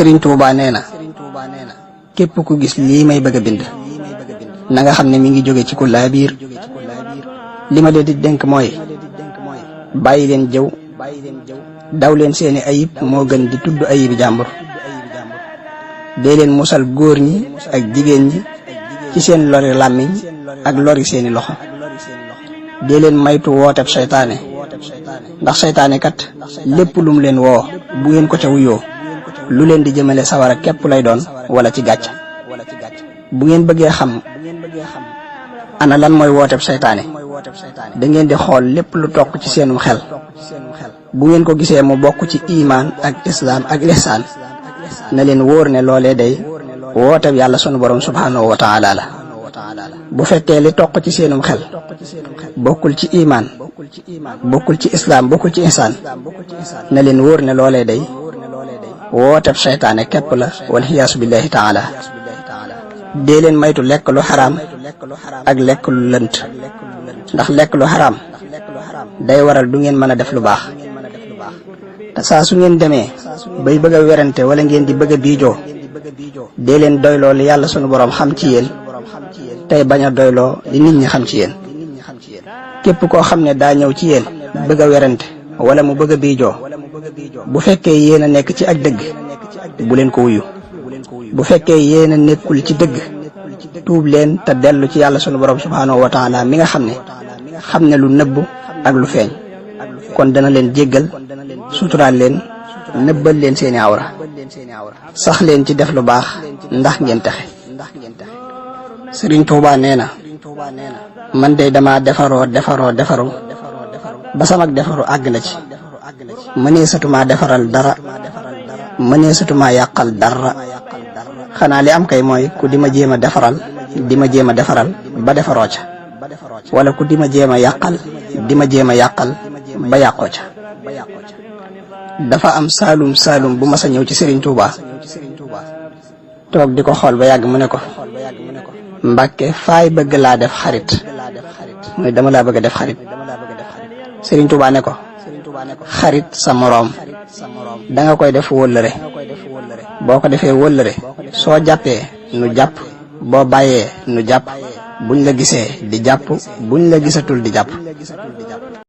Serigne Touba nee na képp ku gis lii may bëgg a bind na nga xam ne mi ngi jóge ci ku laa biir li ma leen di dénk mooy bàyyi leen jëw daw leen seeni ayib moo gën di tudd ayibi jàmbur dee leen musal góor ñi ak jigéen ñi ci seen lori làmmiñ ak lori seeni loxo dee leen maytu wooteb seytaane ndax seytaane kat lépp lum leen woo bu ngeen ko ca wuyoo lu leen di jëmale sawara képp lay doon wala ci gàcc bu ngeen bëggee xam ana lan mooy wooteb seytaane da ngeen di xool lépp lu tokk ci seenum xel bu ngeen ko gisee mu bokk ci imaan ak islaam ak lihsaan na leen wóor ne loolee day wooteb yàlla sunu borom subhanahu wa taala la bu fekkee li tokk ci seenum xel bokkul ci imaan bokkul ci islaam bokkul ci ihsaan na leen wóor ne loolee day wooteb seytaane képp la wal xiyaasu billahi taala dee leen maytu lekk lu xaraam ak lekk lu lënt ndax lekk lu xaraam day waral du ngeen mën a def lu baax te saa su ngeen demee bay bëgg a werante wala ngeen di bëgg a biijoo dee leen doyloo li yàlla sunu borom xam ci yéen tey bañ a doyloo li nit ñi xam ci yéen képp koo xam ne daa ñëw ci yéen bëgg a werante wala mu bëgg a biijoo bu fekkee yéen a nekk ci ak dëgg bu leen ko wuyu bu fekkee yéen a nekkul ci dëgg tuub leen te dellu ci yàlla sunu borom subhanahu wa taala mi nga xam ne lu nëbbu ak lu feeñ kon dana leen jéggal suturaal leen nëbbal leen seeni awra sax leen ci def lu baax ndax ngeen texe Serigne Touba nee na man de dama defaru ba samak defaru àgg na ci mëneesatuma defaral dara mëneesatuma yàqal dara xanaa li am kay mooy ku di ma jéem a defaral ba defaroo ca wala ku di ma jéem a yàqal ba yàqoo ca dafa am saalum bu mas a ñëw ci Serigne Touba toog di ko xool ba yàgg mu ne ko Mbàkke faay bëgg laa def xarit mooy dama laa bëgg a def xarit Serigne Touba ne ko xarit sa moroom danga koy def wóllëre boo ko defee wóllëre soo jàppee nu jàpp boo bàyyee nu jàpp buñ la gisee di jàpp buñ la gisatul di jàpp